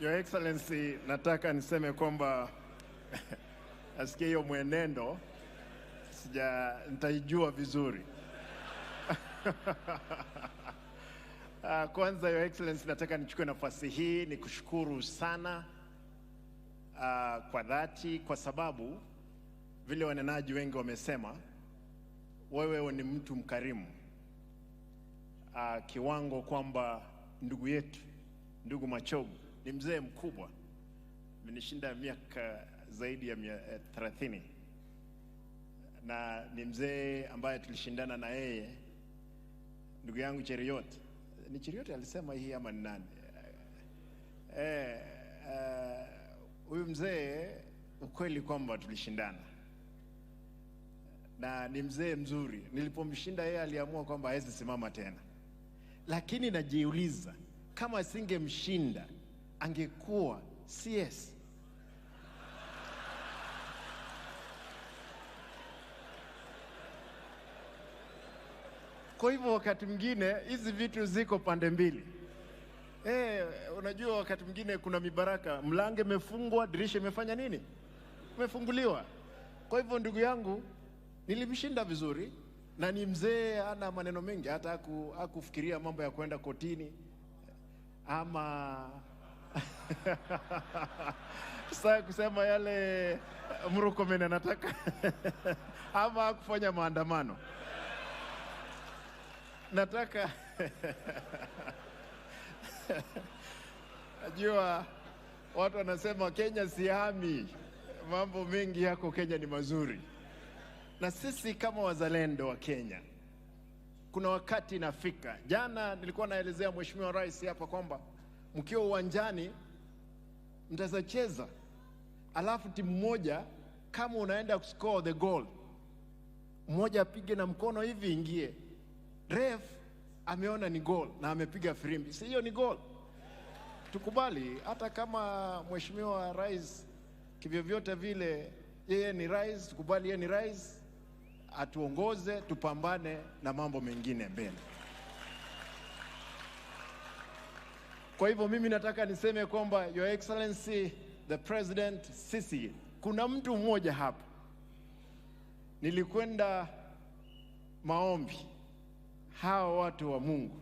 Your Excellency, nataka niseme kwamba nasikia hiyo mwenendo sija nitaijua vizuri. Kwanza Your Excellency, nataka nichukue nafasi hii nikushukuru sana kwa dhati, kwa sababu vile wanenaji wengi wamesema, wewe ni mtu mkarimu kiwango kwamba ndugu yetu, ndugu Machogu, ni mzee mkubwa, amenishinda miaka zaidi ya 30, na ni mzee ambaye tulishindana na yeye, ndugu yangu Cheriot. Ni Cheriot alisema hii ama ni nani? Huyu mzee ukweli kwamba tulishindana, na ni mzee mzuri. Nilipomshinda yeye aliamua kwamba hawezi simama tena, lakini najiuliza kama asingemshinda angekuwa CS. Kwa hivyo wakati mwingine hizi vitu ziko pande mbili. Unajua wakati mwingine kuna mibaraka, mlango imefungwa, dirisha imefanya nini? Imefunguliwa. Kwa hivyo ndugu yangu nilimshinda vizuri, na ni mzee, hana maneno mengi, hata hakufikiria mambo ya kwenda kotini ama sasa kusema yale Murkomen anataka ama hakufanya maandamano. Nataka najua watu wanasema Kenya sihami, mambo mengi yako Kenya ni mazuri. Na sisi kama wazalendo wa Kenya, kuna wakati inafika. Jana nilikuwa naelezea Mheshimiwa Rais hapa kwamba mkiwa uwanjani mtazacheza, alafu timu moja kama unaenda kuscore the goal, mmoja apige na mkono hivi ingie, ref ameona ni goal na amepiga firimbi, si hiyo ni goal? Tukubali, hata kama Mheshimiwa Rais kivyovyote vile yeye ni rais, tukubali yeye ni rais, atuongoze, tupambane na mambo mengine mbele. Kwa hivyo mimi nataka niseme kwamba Your Excellency the President, sisi kuna mtu mmoja hapa, nilikwenda maombi hawa watu wa Mungu,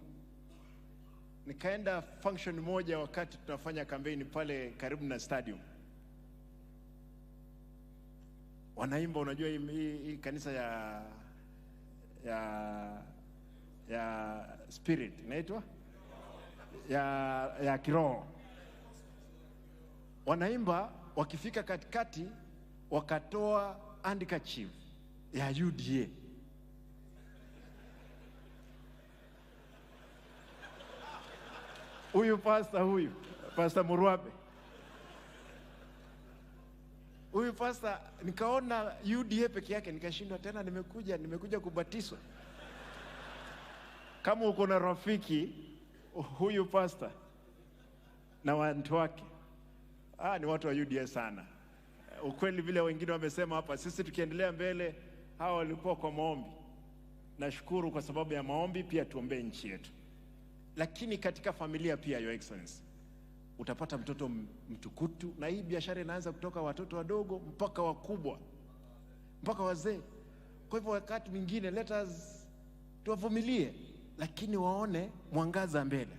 nikaenda function moja wakati tunafanya kampeni pale karibu na stadium, wanaimba, unajua hii kanisa ya spirit inaitwa ya kiroho, wanaimba, wakifika katikati wakatoa handkerchief ya UDA. Huyu pastor, huyu Pastor Murwabe, huyu pastor, nikaona UDA peke yake nikashindwa tena, nimekuja kubatizwa. Kama uko na rafiki huyu pastor na watu wake, ni watu wa UDA sana. Ukweli vile wengine wamesema hapa, sisi tukiendelea mbele, hawa walikuwa kwa maombi. Nashukuru kwa sababu ya maombi, pia tuombee nchi yetu. Lakini katika familia pia, Your Excellency, utapata mtoto mtukutu, na hii biashara inaanza kutoka watoto wadogo mpaka wakubwa, mpaka wazee. Kwa hivyo wakati mwingine let us tuwavumilie, lakini waone mwangaza mbele.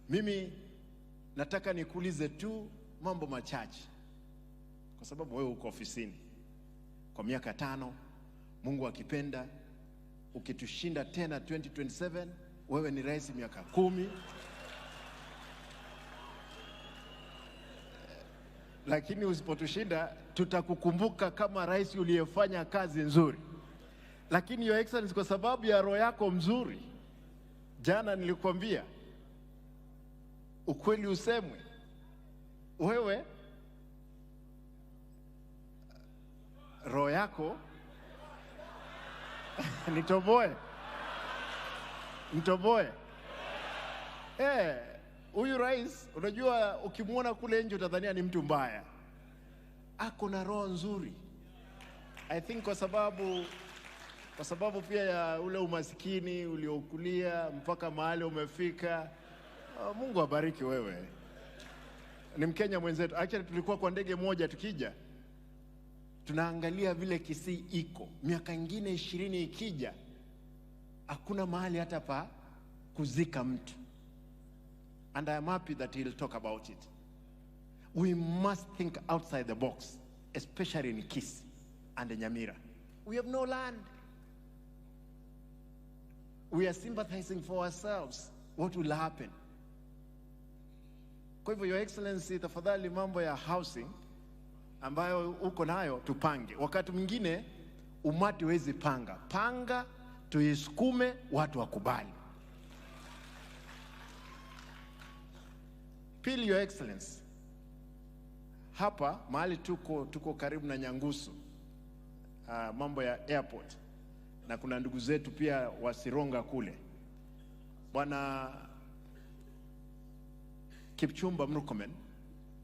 Mimi nataka nikuulize tu mambo machache, kwa sababu wewe uko ofisini kwa miaka 5, Mungu akipenda ukitushinda tena 2027, wewe ni rais miaka 10. Lakini usipotushinda tutakukumbuka kama rais uliyefanya kazi nzuri. Lakini Your Excellency, kwa sababu ya roho yako mzuri, jana nilikwambia ukweli usemwe, wewe roho yako nitoboe. Nitoboe. Huyu rais, unajua ukimuona kule nje utadhania ni mtu mbaya. Ako na roho nzuri. I think kwa sababu pia ya ule umaskini uliokulia mpaka mahali umefika. Mungu abariki wewe. Ni Mkenya mwenzetu. Actually tulikuwa kwa ndege moja tukija. Tunaangalia vile Kisii iko. Miaka ingine 20 ikija, hakuna mahali hata pa kuzika mtu. And I am happy that he'll talk about it. We must think outside the box, especially in Kisii and Nyamira. We have no land. We are sympathizing for ourselves. What will happen? Kwa hivyo, Your Excellency, tafadhali mambo ya housing ambayo uko nayo tupange. Wakati mwingine umati huwezi panga. Panga, tuisukume, watu wakubali. Pili, Your Excellency, hapa mahali tuko karibu na Nyangusu, mambo ya airport, na kuna ndugu zetu pia wa Sironga kule. Bwana Kipchumba Murkomen,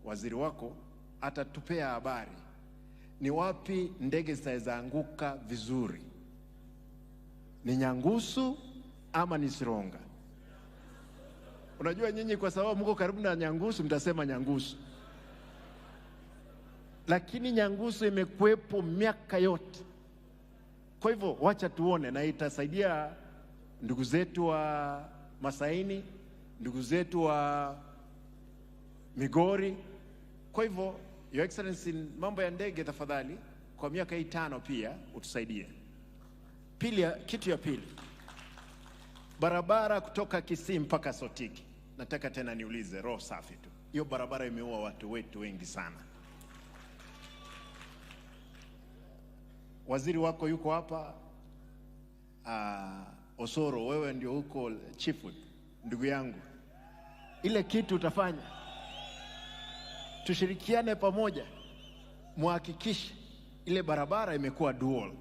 waziri wako, atatupea habari ni wapi ndege zitaweza anguka vizuri, ni Nyangusu ama ni Sironga. Unajua nyinyi kwa sababu mko karibu na Nyangusu mtasema Nyangusu, lakini Nyangusu imekuwepo miaka yote. Kwa hivyo wacha tuone, na itasaidia ndugu zetu wa Masaini, ndugu zetu wa Migori. Kwa hivyo Your Excellency, mambo ya ndege tafadhali kwa miaka hii 5 pia utusaidie. Pili, kitu ya pili, barabara kutoka Kisii mpaka Sotiki. Nataka tena niulize roho safi tu, hiyo barabara imeua watu wetu wengi sana. Waziri wako yuko hapa, Osoro, wewe ndio huko chief whip, ndugu yangu. Ile kitu utafanya, tushirikiane pamoja, muhakikishe ile barabara imekuwa dual.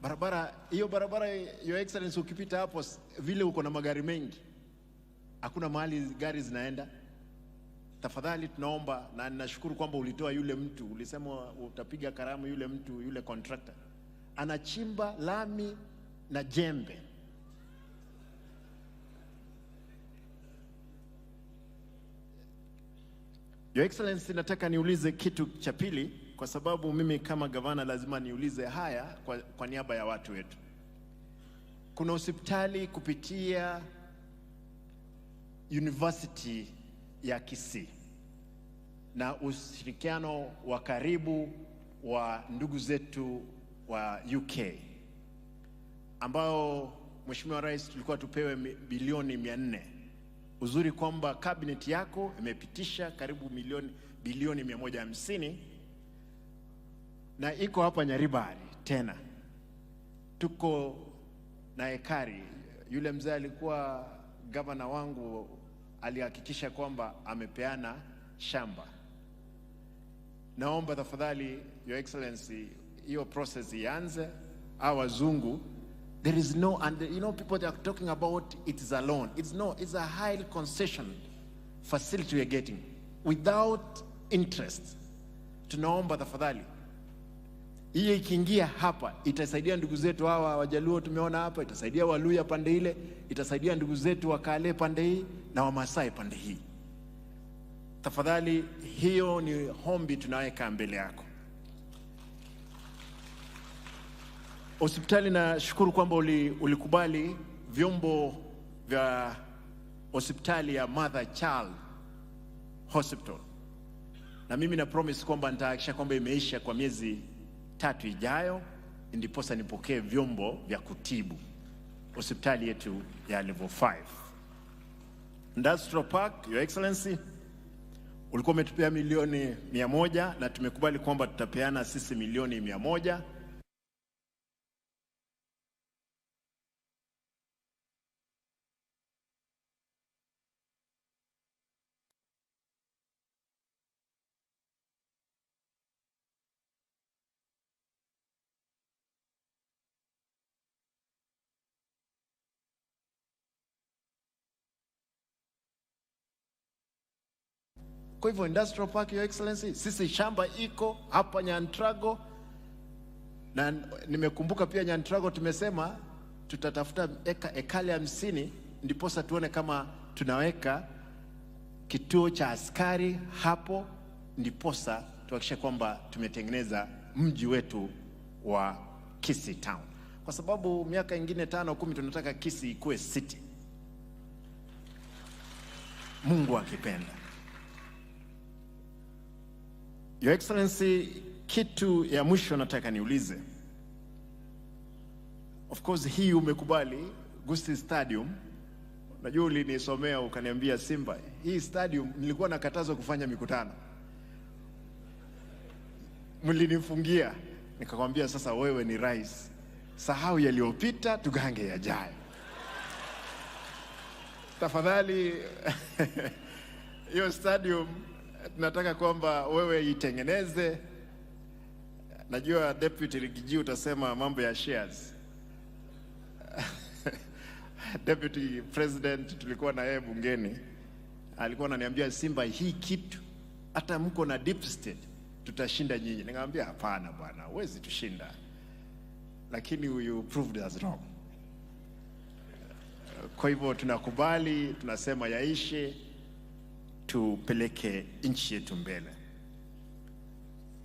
Barabara hiyo, barabara Your Excellency, ukipita hapo vile uko na magari mengi, hakuna mahali gari zinaenda. Tafadhali tunaomba, na ninashukuru kwamba ulitoa yule mtu, ulisema utapiga karamu yule mtu, yule contractor anachimba lami na jembe. Your Excellency, nataka niulize kitu cha pili, kwa sababu mimi kama gavana lazima niulize haya kwa niaba ya watu wetu. Kuna hospitali kupitia University ya Kisii na ushirikiano wa karibu wa ndugu zetu wa UK, ambao Mheshimiwa Rais tulikuwa tupewe bilioni 400. Uzuri kwamba cabinet yako imepitisha karibu bilioni 150, na iko hapa Nyaribari tena. Tuko na ekari. Yule mzee alikuwa gavana wangu alihakikisha kwamba amepeana shamba. Naomba tafadhali Your Excellency, hiyo process ianze. Hawa wazungu, there is no, and you know people that are talking about it is a loan. It's no, it's a high concession facility we are getting without interest. Tunaomba tafadhali, hii ikiingia hapa itasaidia ndugu zetu hawa Wajaluo tumeona hapa, itasaidia Waluya pande ile, itasaidia ndugu zetu wa Kale pande hii na Wamasai pande hii. Tafadhali, hiyo ni hombi tunaweka mbele yako. Hospitali, nashukuru kwamba ulikubali vyombo vya hospitali ya Mother Child Hospital, na mimi na promise kwamba nitahakikisha kwamba imeisha kwa miezi 3 ijayo, ndiposa nipokee vyombo vya kutibu hospitali yetu ya level 5. Industrial Park, Your Excellency, ulikuwa umetupea milioni 100 na tumekubali kwamba tutapeana sisi milioni 100. Kwa hivyo Industrial Park, Your Excellency, sisi shamba iko hapa Nyantrago, na nimekumbuka pia Nyantrago tumesema tutatafuta ekali 50 ndiposa tuone kama tunaweka kituo cha askari hapo, ndiposa tuhakikishe kwamba tumetengeneza mji wetu wa Kisii Town, kwa sababu miaka ingine 5, 10 tunataka Kisii ikuwe city, Mungu akipenda. Your Excellency, kitu ya mwisho nataka niulize. Of course hii umekubali Gusii Stadium. Najua ulinisomea ukaniambia, "Simba, hii stadium nilikuwa nakatazwa kufanya mikutano, mlinifungia." Nikakwambia, "Sasa wewe ni rais, sahau yaliyopita, tugange yajayo." Tafadhali hiyo stadium tunataka kwamba wewe itengeneze. Najua Deputy Riggy G utasema mambo ya shares. Deputy President tulikuwa na yeye bungeni, alikuwa ananiambia, "Simba, hii kitu hata mko na deep state tutashinda nyinyi." Nikamwambia, "Hapana bwana, huwezi tushinda," lakini you proved us wrong. Kwa hivyo tunakubali, tunasema yaishe, tupeleke nchi yetu mbele.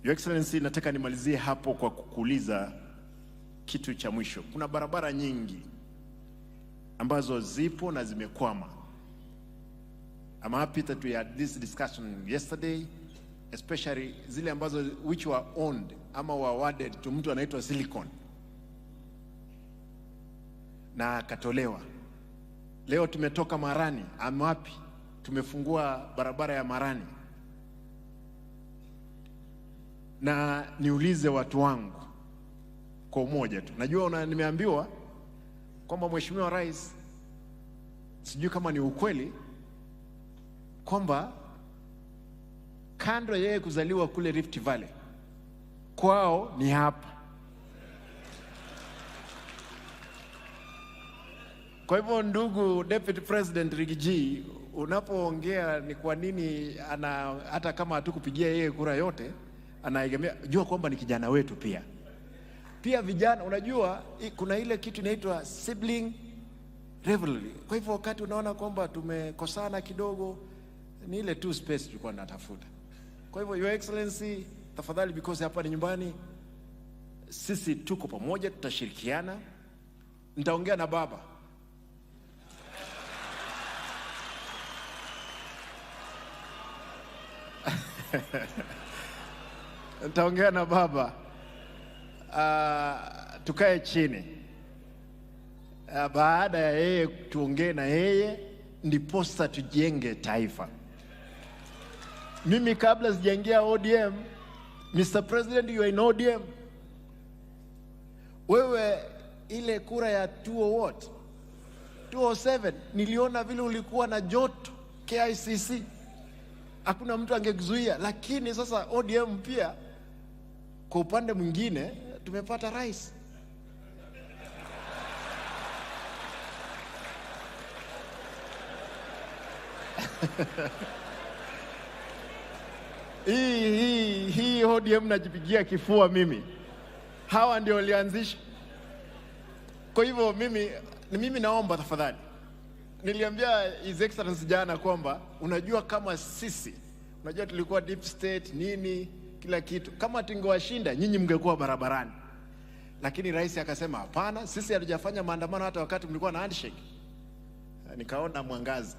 Your Excellency, nataka nimalizie hapo kwa kukuuliza kitu cha mwisho. Kuna barabara nyingi ambazo zipo na zimekwama. I'm happy that we had this discussion yesterday, especially zile ambazo which were owned ama were awarded to mtu anaitwa Silicon na akatolewa. Leo tumetoka Marani, I'm happy tumefungua barabara ya Marani, na niulize watu wangu kwa umoja tu. Najua nimeambiwa kwamba Mheshimiwa Rais, sijui kama ni ukweli, kwamba kando yeye kuzaliwa kule Rift Valley, kwao ni hapa. Kwa hivyo ndugu Deputy President Riggy G, unapoongea ni kwa nini ana, hata kama hatukupigia yeye kura yote, anaegemea, jua kwamba ni kijana wetu pia. Pia vijana, unajua kuna ile kitu inaitwa sibling rivalry. Kwa hivyo wakati unaona kwamba tumekosana kidogo, ni ile tu space tulikuwa tunatafuta. Kwa hivyo Your Excellency, tafadhali, because hapa ni nyumbani, sisi tuko pamoja, tutashirikiana. Nitaongea na baba. Nitaongea na baba, tukae chini, baada ya yeye tuongee na yeye, ndiposa tujenge taifa. Mimi kabla sijaingia ODM, Mr. President, you are in ODM. Wewe ile kura ya 20 what? 207 niliona vile ulikuwa na joto KICC, hakuna mtu angekuzuia. Lakini sasa ODM pia kwa upande mwingine tumepata rais. Hii ODM najipigia kifua mimi, hawa ndio walianzisha. Kwa hivyo mimi naomba tafadhali, niliambia His Excellency jana kwamba unajua kama sisi, unajua tulikuwa deep state nini kila kitu, kama tungewashinda nyinyi mngekuwa barabarani, lakini rais akasema hapana, sisi hatujafanya maandamano hata wakati mlikuwa na handshake. Nikaona mwangaza.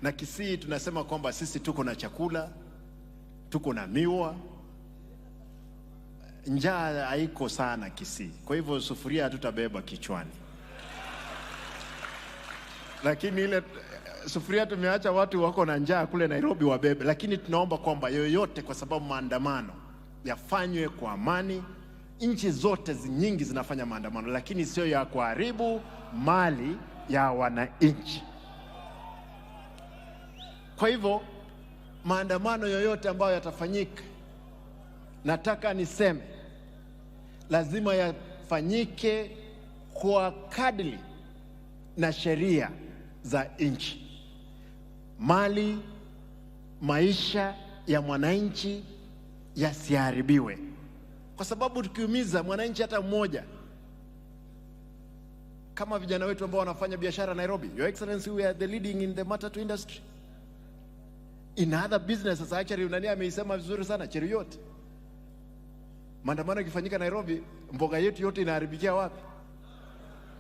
Na Kisii tunasema kwamba sisi tuko na chakula, tuko na miwa, njaa haiko sana Kisii. Kwa hivyo sufuria hatutabeba kichwani, lakini ile sufuria tumeacha watu wako na njaa kule Nairobi wabebe. Lakini tunaomba kwamba yoyote, kwa sababu maandamano yafanywe kwa amani. Nchi zote nyingi zinafanya maandamano, lakini sio ya kuharibu mali ya wananchi. Kwa hivyo maandamano yoyote ambayo yatafanyika, nataka niseme lazima yafanyike kwa kadri na sheria za nchi. Mali, maisha ya mwananchi yasiharibiwe, kwa sababu tukiumiza mwananchi hata mmoja, Kama vijana wetu ambao wanafanya biashara Nairobi, Your Excellency, we are the leading in the matatu industry. In other businesses, actually, nani ameisema vizuri sana, Cheruiyot. Maandamano ikifanyika Nairobi, mboga yetu yote inaharibikia wapi?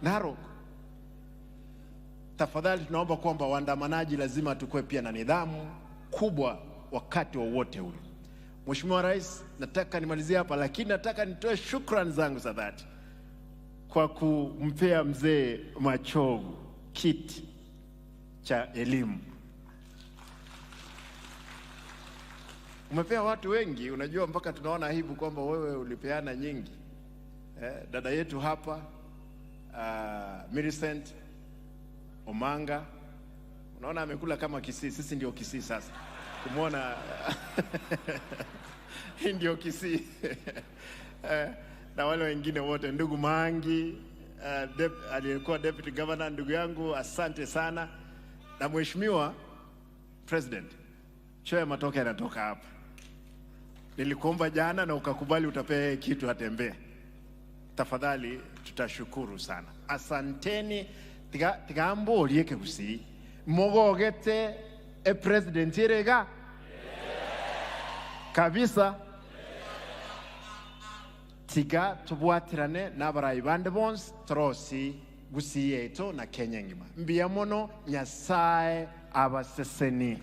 Narok. Tafadhali tunaomba kwamba waandamanaji lazima tukue pia na nidhamu kubwa wakati wowote ule. Mheshimiwa Rais, nataka nimalizie hapa, lakini nataka nitoe shukrani zangu za dhati kwa kumpea mzee Machogu kiti cha elimu. Umepea watu wengi, unajua mpaka tunaona aibu kwamba wewe ulipeana nyingi. Dada yetu hapa Millicent Omanga, unaona amekula kama Kisii. Sisi ndio Kisii sasa, kumwona hii ndio Kisii. Na wale wengine wote, ndugu Mangi, aliyekuwa deputy governor, ndugu yangu, asante sana. Na Mheshimiwa President, choo ya matoke yanatoka hapa. Nilikuomba jana na ukakubali utapea kitu atembee. Tafadhali tutashukuru sana. Asanteni. Tiga olieke Gusii. Mogogete e president erega kabisa. Tiga tubwatirane n'abarayi bande bonsi torosi Gusii yetu na Kenya ngima. Mbia mono Nyasaye abaseseni.